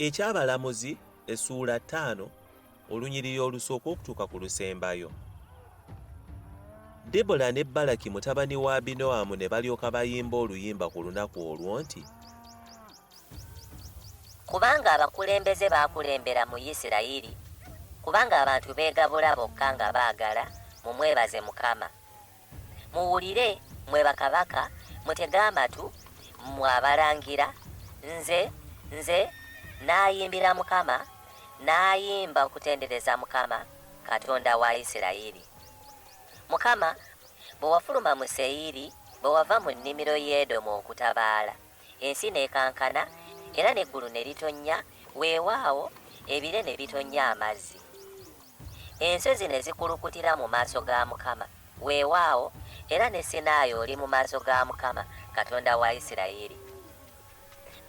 Eky'Abalamuzi essuula ttaano olunyiriri olusooka okutuuka ku lusembayo. Debola ne Balaki mutabani wa Abinoamu ne balyoka bayimba oluyimba ku lunaku olwo nti. Kubanga abakulembeze baakulembera mu Isirayiri, kubanga abantu beegabula bokka nga baagala, mumwebaze Mukama. Muwulire, mmwe bakabaka, mutege amatu, mmwe abalangira, nze, nze naayimbira Mukama, naayimba okutendereza Mukama, Katonda wa Isirayiri. Mukama, bwe wafuluma mu Seyiri, bwe wava mu nnimiro y'Edomu okutabaala, ensi n'ekankana, era n'eggulu ne litonnya, weewaawo, ebire ne bitonnya amazzi. Ensozi ne zikulukutira mu maaso ga Mukama, weewaawo, era ne Sinaayi oli mu maaso ga Mukama, Katonda wa Isirayiri.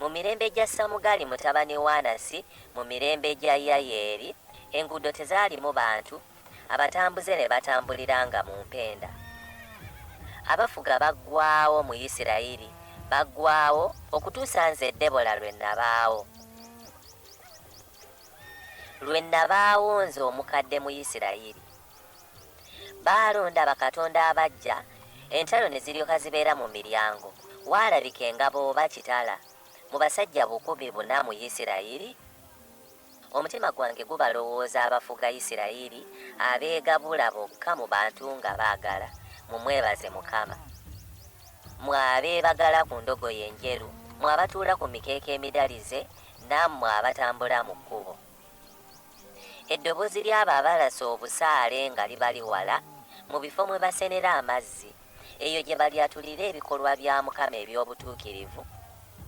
Mu mirembe gya Samugali mutabani wa Anasi, mu mirembe gya Yayeeri, enguudo tezaalimu bantu, abatambuze ne batambuliranga mu mpenda. Abafuga baggwaawo mu Isirayiri, baggwaawo, okutuusa nze Debola lwe nabaawo. Lwe nabaawo nze omukadde mu Isirayiri. Baalonda bakatonda abaggya, entalo ne ziryoka zibeera mu miryango. Waalabika engabo oba kitala mu basajja 4,000 mu Isirayiri? Omutima gwange gubalowooza abafuga Isirayiri abeegabula bokka mu bantu nga baagala. Mumwebaze Mukama. Mmwe abeebagala ku ndogoyi enjeru, mmwe abatuula ku mikeeka emidalize, nammwe abatambula mu kkubo. Eddoboozi ly'abo abalasa obusaale nga libali wala, mu bifo mwe basenera amazzi, eyo gye balyatulira ebikolwa bya Mukama eby'obutuukirivu,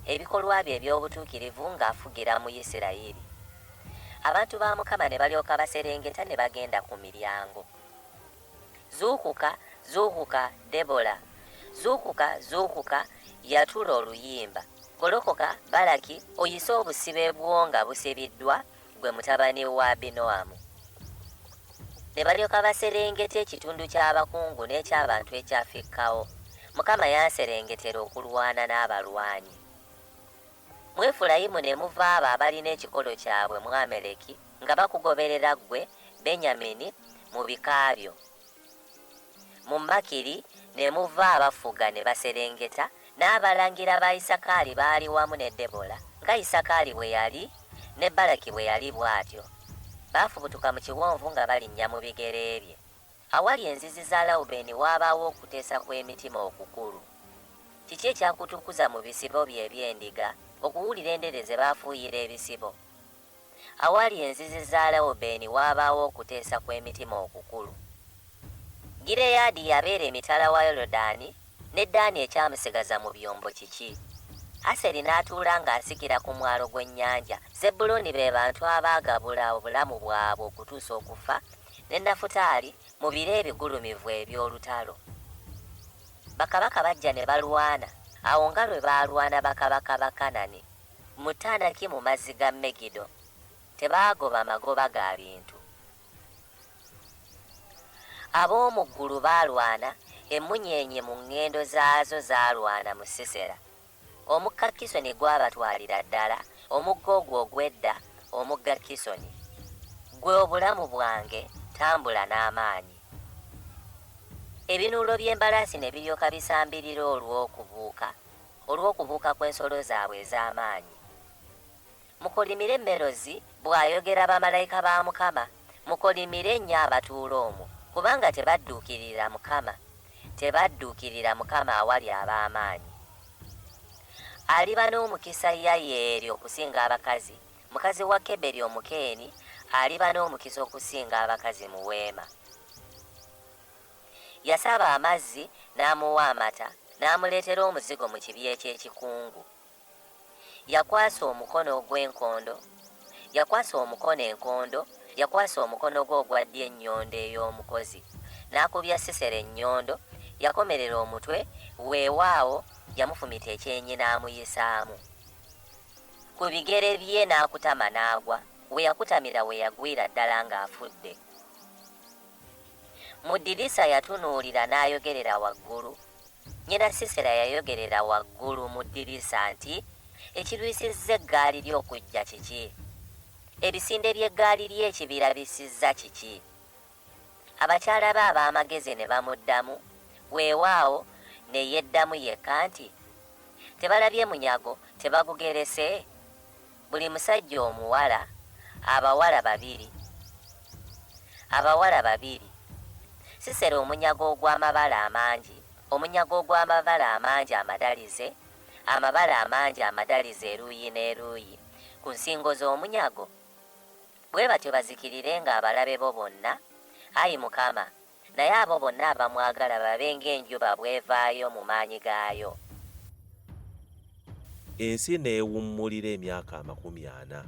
ebikolwa bye eby'obutuukirivu ng'afugira mu Isirayiri. Abantu ba Mukama ne balyoka baserengeta ne bagenda ku miryango. Zuukuka, zuukuka, Debola! Zuukuka, zuukuka, yatula oluyimba! Golokoka, Balaki, oyise obusibe bwo nga busibiddwa, ggwe mutabani wa Abinoamu. Ne balyoka baserengeta ekitundu ky'abakungu n'eky'abantu ekyafikkawo. Mukama yanserengetera okulwana n'abalwanyi. Mu Efulayimu ne muva abo abalina ekikolo kyabwe mu Ameleki, nga bakugoberera ggwe, Benyamini, mu bika byo. Mu Makiri ne muva abafuga ne baserengeta, n'abalangira ba Isakaali baali wamu ne Debola, nga Isakaali bwe yali, ne Balaki bwe yali bw'atyo. Baafubutuka mu kiwonvu nga balinnya mu bigere bye. Awali enzizi za Lewubeeni waabaawo okuteesa kw'emitima okukulu. Kiki ekyakutukuza mu bisibo byo eby'endiga, okuwulira endere ze baafuuyira ebisibo? Awali enzizi za Lewubeeni waabaawo okuteesa kw'emitima okukulu. Gireyaadi yabeera emitala wa Yoludaani, ne Ddaani ekyamusigaza mu byombo kiki? Aseri n'atuula ng'asikira ku mwalo gw'ennyanja. Zebbulooni be bantu abaagabula obulamu bwabwe okutuusa okufa, ne Nafutaali mu biro ebigulumivu eby'olutalo. Bakabaka bajja ne balwana, awo nga lwe baalwana bakabaka ba Kanani, mu Taanaki mu mazzi ga Megiddo, tebaagoba magoba ga bintu. Ab'omu ggulu baalwana, emmunyeenye mu ŋŋendo zaazo zaalwana mu Sisera. Omugga Kisoni gwabatwalira ddala, omugga ogwo ogw'edda, omugga Kisoni. Ggwe obulamu bwange, tambula n'amaanyi. Ebinuulo by'embalaasi ne biryoka bisambirira olw'okubuuka, olw'okubuuka kw'ensolo zaabwe ez'amaanyi. Mukolimire Merozi, bw'ayogera bamalayika ba Mukama, mukolimire nnyo abatuula omwo, kubanga tebadduukirira Mukama, tebadduukirira Mukama awali ab'amaanyi. Aliba n'omukisa Yayeeri okusinga abakazi, mukazi wa Keberi Omukeeni, aliba n'omukisa okusinga abakazi mu weema. Yasaba amazzi, n'amuwa amata, n'amuleetera omuzigo mu kibya eky'ekikungu. Yakwasa omukono ogw'enkondo, yakwasa omukono enkondo, yakwasa omukono gwe ogwa ddyo ennyondo ey'omukozi, n'akubya Sisera ennyondo, yakomerera omutwe, weewaawo, yamufumita ekyenyi n'amuyisaamu. Ku bigere bye n'akutama n'agwa, we yakutamira we yagwira ddala ng'afudde. Mu ddirisa yatunuulira n'ayogerera waggulu. Nnyina Sisera yayogerera waggulu mu ddirisa nti, Ekirwisizza eggaali lye okujja kiki? Ebisinde by'eggaali lye ekibirabisizza kiki? Abakyala be ab'amagezi ne bamuddamu, weewaawo ne yeddamu yekka nti, Tebalabye munyago, tebagugerese? Buli musajja omuwala, abawala babiri, abawala babiri. Sisera omunyago ogw'amabala amangi, omunyago ogw'amabala amangi amadalize, amabala amangi amadalize eruuyi n'eruuyi, ku nsingo z'omunyago? Bwe batyo bazikirirenga abalabe bo bonna, ayi Mukama, naye abo bonna abamwagala babe ng'enjuba bw'evaayo mu maanyi gaayo. Ensi n'ewummulira emyaka 40.